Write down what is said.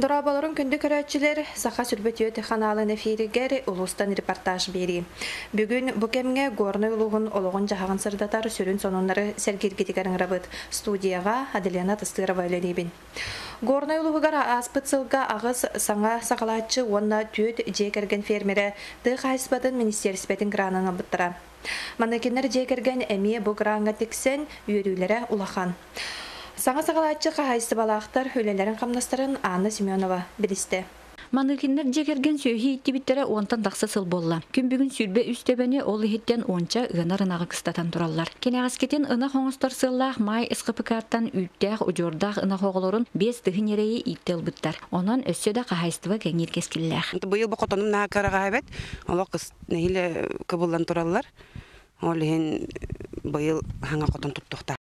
Дорооболорун күндү көрөөччүлэр, Саха сүрбэ түөрт ханаалын эфиригэр улуустан репортаж биэрии. Бүгүн бу кэмҥэ Горнай улууһун олоҕун-дьаһаҕын сырдатар сүрүн сонуннары сэргииргитигэр ыҥырабыт. Студияҕа Аделина Тастырова үлэлиибин. Горнай улууһугар ааспыт сылга аҕыс саҥа саҕалааччы уонна түөрт дьиэ кэргэн фермерэ тыа хаһаайыстыбатын министиэристибэтин гранын ылбыттара. Маныкиннар дьиэ кэргэн эмиэ бу граҥҥа тиксэн үөрүүлэрэ улахан. Саҥа саҕалааччы хаһаайыстыбалаахтар үлэлэрин-хамнастарын Анна Семенова билистэ. Маныкиннар дьиэ кэргэн сүөһү ииттибиттэрэ уонтан тахса сыл буолла. Күн бүгүн 23 төбөнү, ол иһиттэн уонча ыанар ынаҕы кыстатан тураллар. Кэнэҕэскитин ынах оҥостор сыаллаах Маай СХПК-ттан үүттээх, удьуордаах ынах оҕолорун 5 тыһы ньирэйи ииттэ ылбыттар. Онон өссө да хаһаайыстыба кэҥиир кэскиллээх. Быйыл бу хотонум наһаа кыраҕа эбит. Олох нэһиилэ кыбыллан тураллар. Ол иһин быйыл хаҥа хотон туттуохтаах.